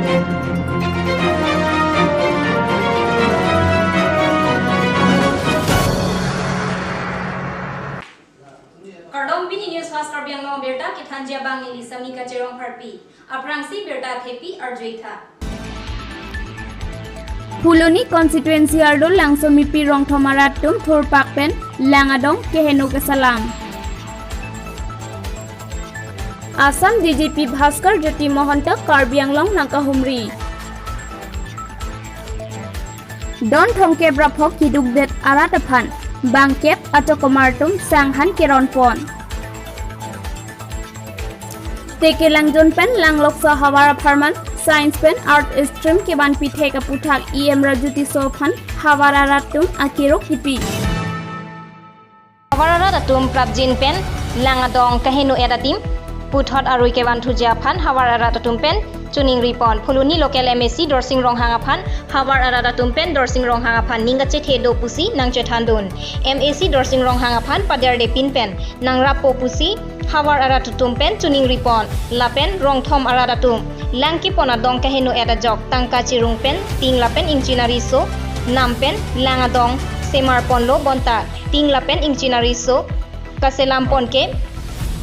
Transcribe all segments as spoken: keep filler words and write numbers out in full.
Kardom, pini News Fast Karbi Anglong abirta kethanji abang neli Samika Cherongpharpi. Aphrangsi birta thepi arjuitha. Phuloni constituency arlo Langsomipi Rongthom arat atum thurpak pen lang adong keheno kesalam. Assam D G P Bhaskar Jyoti Mahanta Karbi Anglong nangkahumri. Don thomkep ra pho kidukdet arat aphan bangkep achokomar atum sanghan keron pon. Tekelangjun pen Langlokso havar apharman science pen art stream kevanpi thek aputhak E M Raju Tisso aphan havar arat atum akiro kipi. Havar arat atum prapjin pen lang adong keheno-et adim puthot arui kevanthuji aphan havar arat atum pen choningri pon. Phuloni local M A C Dorsing Ronghang aphan havar arat atum pen Dorsing Ronghang aphan ning kachethe do pusi nangchethandun. M A C Dorsing Ronghang aphan paderde pin pen nangrappo pusi havar arat atum pen choningri pon. Lapen Rongthom arat atum lang kepon adong keheno-et ajok tangka chirung pen ting lapen ingchinari so nam pen lang adong semar ponlo bonta ting lapen ingchinari so kaselam pon ke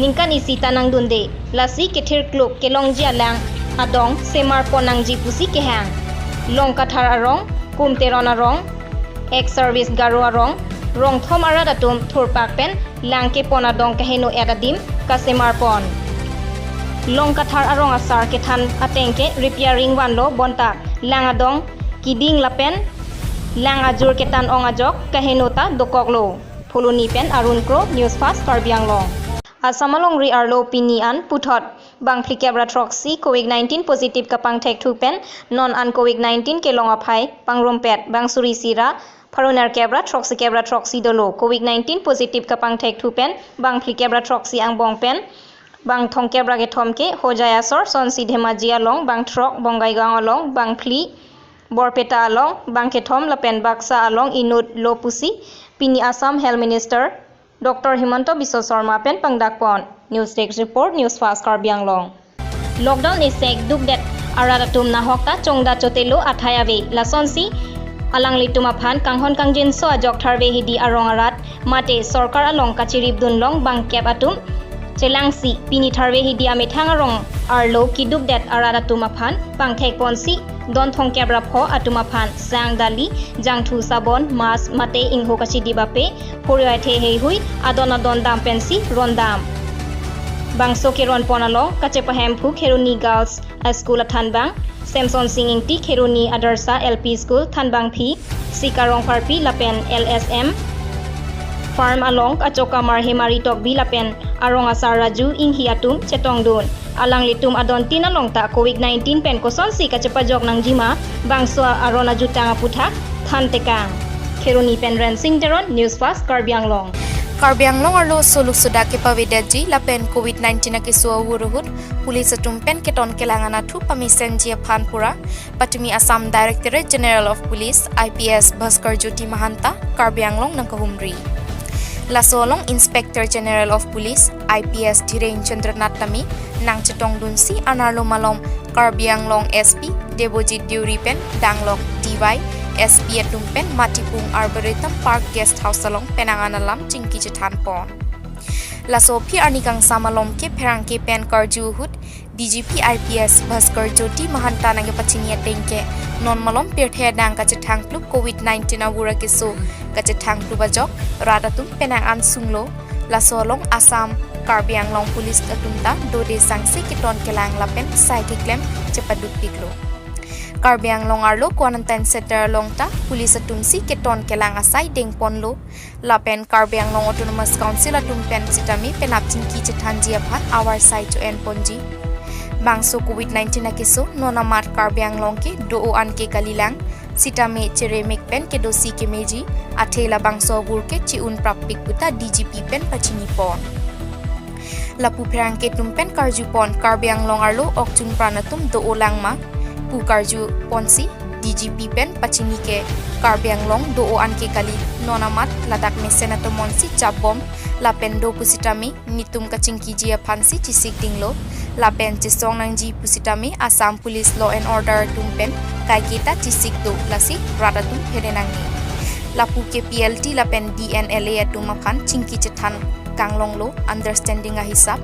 ningkan isi ta nangdunde. Lasi kethir kluk kelongji alang adong semar pon nangji pusi kehang. Long Kathar arong, Kum Teron arong, ex service Garo arong, Rongthom arat atum thurpak pen lang kepon adong keheno-et adim kasemar pon. Long Kathar arong asar kethan ateng ke repairing vanlo bonta lang adong kiding lapen lang ajur ketan ong ajok keheno ta dokoklo. Phuloni pen Arun Kro, News Fast Karbi Anglong. Assam alongri arlo pini an puthot bang phlikep ra throksi Covid nineteen positive kapangthekthu pen non an Covid nineteen kelong aphai pangrumpet bang suri isi ra pharo nerkep ra throksi kep ra throksi dolo. Covid nineteen positive kapangthekthu pen bang phlikep ra throksi angbong pen bang thomkep ra kethom ke Hojai asor sonsi Dhemaji along, bang throk Bongaigaon along, bang phli Borpeta along, bang kethom lapen Baksa along inut lo pusi pini Assam Health Minister Doctor Himanta Biswa Sarma pen pangdak pon. News Desk Report, News Fast Karbi Anglong. Lockdown esek dukdet arat atum nahok ta chongda chotelo athai ave. Lasonsi alanglitum aphan kanghon kangjinso ajok tharve hidi arong arat mate sorkar along kachiripdun long bangkep atum chelangsi pini tharve hidi amethang arong arlo kidukdet arat atum aphan pangthek ponsi don thomkep ra pho atum aphan sang, dali, jangthu, sabon, mask mate ingho kachidip ape, phuryo athe heihui adon adon dam pensi rondam. Bangso keron pon along kachepahemphu Kheroni Girls School athanbang, Samson Sing Ingti Kheroni Adarsha L P School thanbangpi, Sika Rongpharpi lapen L S M farm along kachokamar Hemari Tokbi lapen arong asar Raju Inghi atum chetongdun. Alanglitum adon tin along ta Covid nineteen pen kosonsi kachepajok nangjima bangso aron ajutang aputhak thantekang. Kheroni pen Rensing Teron, News Fast Karbi Anglong. Karbi Anglong arlo soluk sodak kepavedetji lapen Covid nineteen akeso avur ahut police atum pen keton kelang anatthu pamesenji aphan pura patumi Assam Directorate General of Police, I P S, Bhaskar Jyoti Mahanta Karbi Anglong nangkahumri. Laso along Inspector General of Police, I P S, Dhiren Chandranath tame nangchetongdunsi anerlo malom Karbi Anglong S P Debojit Deuri pen danglok D Y S P atum pen Matipung Arboretum Park Guest House along penang an alam chingki chethan pon. Laso aphi arni kangsam along ke pherangke pen karju ahut D G P I P S Bhaskar Jyoti Mahanta nangkepachini ateng ke non malom pirthe adang kachethangplup Covid nineteen avur akeso kachethangplup ajok rat atum penang an sunglo. Laso along Assam, Karbi Anglong police atum ta dode sangse keton kelang lapen sai keklem chepadukpiklo. Karbi Anglong arlo quarantine center along ta police atumsi keton kelang asai dengponlo. Lapen Karbi Anglong Autonomous Council atum pen sitame penap chingki chethanji aphan avar sai cho-en ponji. Bangso Covid nineteen akeso non amat Karbi Anglong ke do-o an ke kalilang, sitame cheremek pen kedosi kemeji, athe labangso avur ke chi-un prappik puta D G P pen pachini pon. Lapu pherangke atum pen karju pon Karbi Anglong arlo okjun pran atum do-o lang ma pu karju ponsi D G P pen pachini ke Karbi Anglong do-o anke kali, non amat ladak mesen atum monsi chapbom lapen do pusitame netum kachingkiji aphansi chesik dinglo lapen chesong nangji pusitame Assam Police Law and Order atum pen kaiketa chesik do, lasi rat atum phere nangne. Lapu ke P L T lapen D N L A atum aphan chingki chethan kanglonglo, understanding ahisap.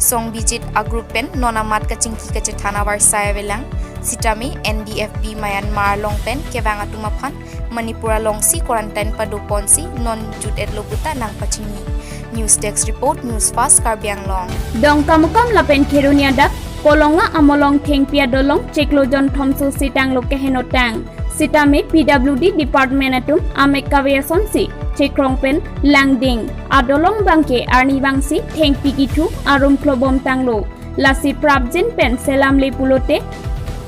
Song Bijit a-group pen non amat kachingki kachethan avarsai avelang sitame N D F B Myanmar along pen kevang atum aphan Manipur alongsi quarantine padoponsi non jut-etlo puta nangpachini. News Desk Report, News Fast Karbi Anglong. Dongkamukam lapen Kheroni adak Kolonga amolong thengpi adolong chiklo jonthom so sitanglo kehenotang. Sitame P W D department atum amek kave asonsi chekrong pen langding. Adolong abangke arnivangsi thengpi kithu arum klobom tanglo. Lasi prapjin pen selamle pulote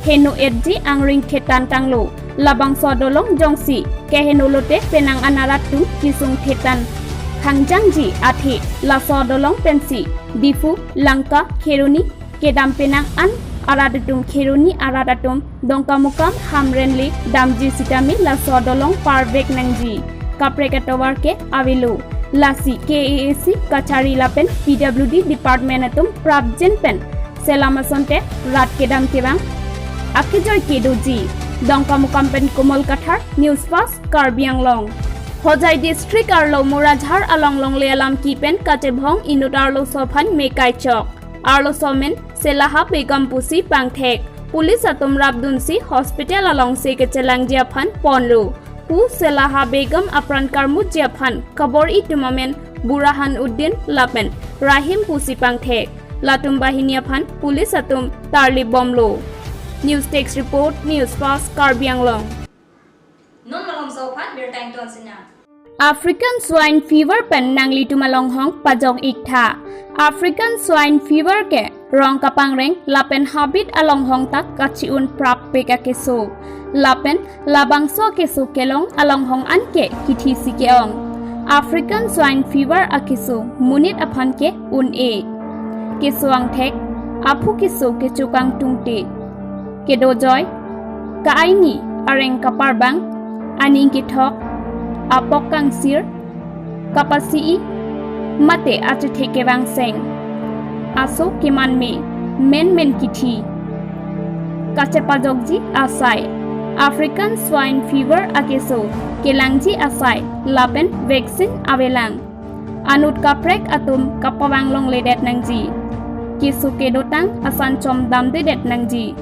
heno-etji angring thetan tanglo. Labangso adolong jongsi kehenolote penang an arat atum kesung thetan khangjangji athe laso adolong pensi Diphu, Lanka, Kheroni kedam penang an arat atum, Kheroni arat atum Dongkamukam Hamren le damji sitame laso adolong parvek nangji kaprek atovar ke avelo. Lasi K A A C kachari lapen P W D department atum prapjin pen selam asonte rat kedam kevang akejoi kedoji. Dongkamukam pen Komal Kathar, News Fast Karbi Anglong. Hojai district arlo Murajhar along longle alam kipen kachebhong inut arloso aphan me kaichok. Arloso amen Selaha Begum pusi pangthek. Police atum rapdunsi hospital alongsi kechelangji aphan ponlo. Pu Selaha Begum apran karmutji aphan kabor-i atum amen Burhan Uddin lapen Rahim pusi pangthek. Latum banghini aphan police atum tarlip bomlo. News Desk Report, News Fast Karbi Anglong. Non malomso aphan birta ingtonsinang. African Swine Fever pen nanglitum alonghong pajok-iktha. African Swine Fever ke rong kapangreng lapen habit alonghong ta kachi-un prappik akeso. Lapen labangso akeso kelong alonghong anke kithisi ke-ong. African Swine Fever akeso monit aphan ke un-e. Keso angthek, aphu keso kechokang tungte, kedojoi, ka-aini, areng kaparbang, aning kethok, apok kangsir, kapasi-i, mate achethe kevangseng, aso kemanme, menmen kithi, kachepajokji asai. African Swine Fever akeso kelangji asai lapen vaccine avelang. Anut kaprek atum kapavang longledet nangji. Keso kedotang asan chom damdedet nangji.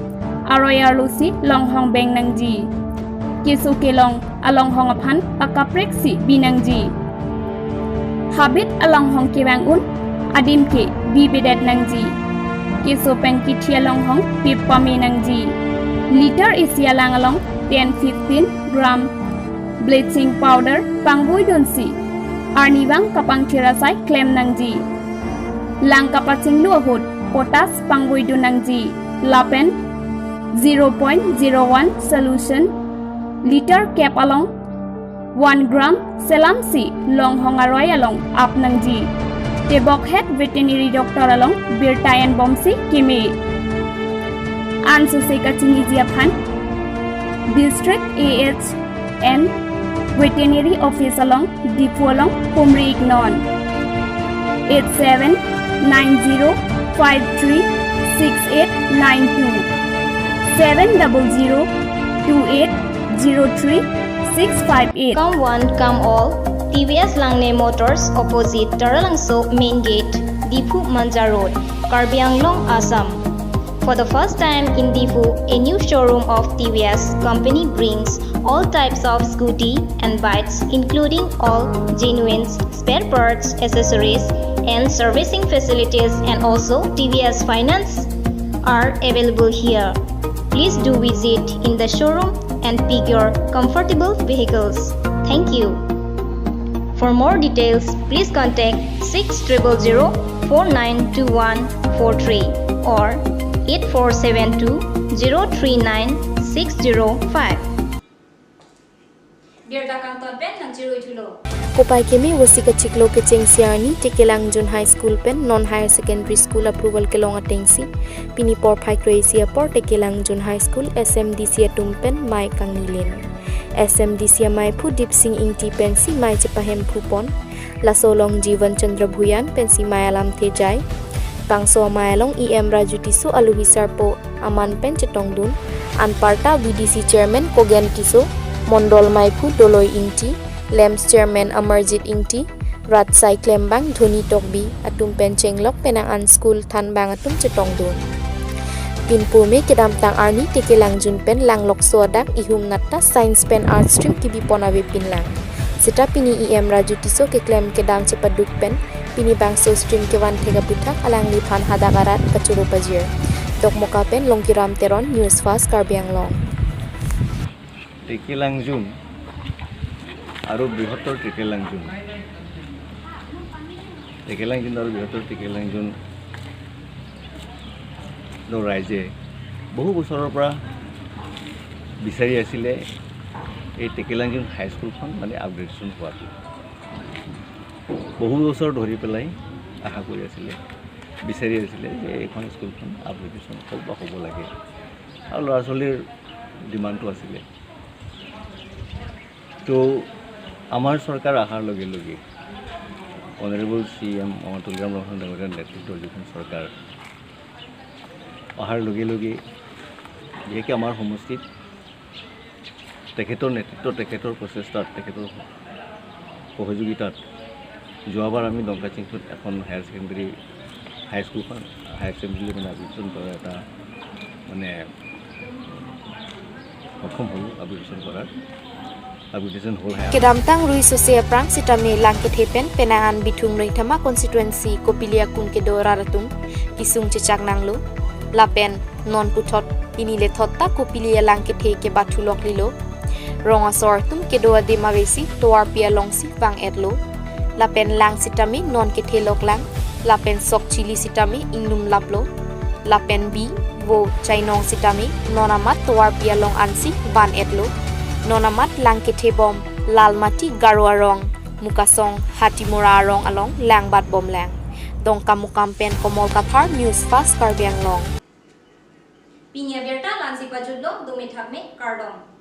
Aroi arlosi longhong beng nangji. Keso kelong alonghong aphan akaprek si bi nangji. Habit alonghong kevang un adim ke bibedet nangji. Keso pen kithi alonghong pip pame nangji. Liter isi alang along ten fifteen gram bleaching powder pangvoidunsi arnivang kapangthir asai klem nangji. Lang kapachinglu ahut potash pangvoidun nangji. Lapen zero point zero one solution liter kep along one gram selamsi longhong aroi along ap nangji. Tebokhet veterinary doctor along birta enbomsi keme. Ansose kachiniji aphan District A H and Veterinary Office along Diphu along pumri-iknon. Eight seven nine zero five three six eight nine two, seven double zero two eight zero three six five eight. Come one, come all. T V S Langne Motors, opposite Taralangso Main Gate, Diphu Manja Road, Karbi Anglong, Assam. For the first time in Diphu, a new showroom of T V S company brings all types of scooty and bikes, including all genuine spare parts, accessories, and servicing facilities, and also T V S finance are available here. Please do visit in the showroom and pick your comfortable vehicles. Thank you. For more details, please contact six triple zero four nine two one four three or eight four seven two zero three nine six zero five. Birta kangton pen nangchiruithulo. Kopai keme vosi kachiklo kechengsi arni Tekelangjun High School pen non Higher Secondary School approval kelong atengsi pini porphai kre-isi apor Tekelangjun High School S M D C atum pen mei kangnilin. S M D C amei phu Dipsing Ingti pensi mei chepahemphu pon. Laso along Jivan Chandra Bhuyan pensi mei alamthe jai. Bangso amei along E M Raju Tisso aluhi sarpo aman pen chetongdun. Anparta V D C Chairman Kogen Tisso, Mondol mei phu Doloi Ingti, LAMPS Chairman Amarjit Ingti, rat sai klembang Dhoni Tokbi atum pen chenglok penang an school thanbang atum chetongdun. Pinpo me kedamtang arni Tekelangjun pen Langlokso adak ihum natta science pen arts stream kibipon avepinlang. Seta pini E M Raju Tisso keklem kedam chepaduk pen pini bangso stream kevan thek aputhak alangliphan hadak arat kachoro pajir. Dokmoka pen Longkiram Teron, News Fast Karbi Anglong. Tekelangjun, aru brihottor Tekelangjun. Tekelangjun aru brihottor Tekelangjun ৰাইজে বহু বছৰৰ পৰা বিচাৰি আছিলে এই টেকেলাংজুন হাইস্কুলখন মানে আপগ্ৰেডেশ্যন হোৱাটো। বহু বছৰ ধৰি পেলাই আশা কৰি আছিলে, বিচাৰি আছিলে যে এইখন স্কুলখন আপগ্ৰেডেশ্যন হওক বা হ'ব লাগে আৰু ল'ৰা ছোৱালীৰ ডিমাণ্ডটো আছিলে। তো আমাৰ চৰকাৰ অহাৰ লগে লগে অনাৰেবল চি এম আমাৰ তুলিৰাম ৰংহাং ডাঙৰীয়াৰ নেতৃত্বৰ যিখন চৰকাৰ অহাৰ লগে লগে বিশেষকৈ আমাৰ সমষ্টিত তেখেতৰ নেতৃত্বত, তেখেতৰ প্ৰচেষ্টাত, তেখেতৰ সহযোগিতাত যোৱাবাৰ আমি ডংকাচিংচুত এখন হায়াৰ ছেকেণ্ডেৰী হাইস্কুলখন, হায়াৰ ছেকেণ্ডেৰী মানে আপগ্ৰেডেশ্যন কৰাৰ এটা মানে সক্ষম হ'লোঁ, আপগ্ৰেডেশ্যন কৰাৰ, আপগ্ৰেডেশ্যন হ'ল higher. Kedamtang rui sose aphrang sitame lang kethe pen penang an Bithung Noithama constituency Kopili akung kedo rat atum kesung chechak nanglo. Lapen non puthot pini lethot ta Kopili alang kethe kebathu loklilo. Rong asor atum kedo adim avesi tovarpi alongsi vang-etlo. Lapen lang sitame non kethe loklang. Lapen sok chili sitame ingnum laplo. Lapen bi, vo, chainong sitame non amat tovarpi along ansi van-etlo. Non amat lang kethe bom Lalmati Garo arong, Mukasong, Hatimura arong along lang bat bomlang. Dongkamukam pen Komol Kathar, News Fast Karbi Anglong. Pini abirta la-ansi pajutlo, dome thakme, kardom.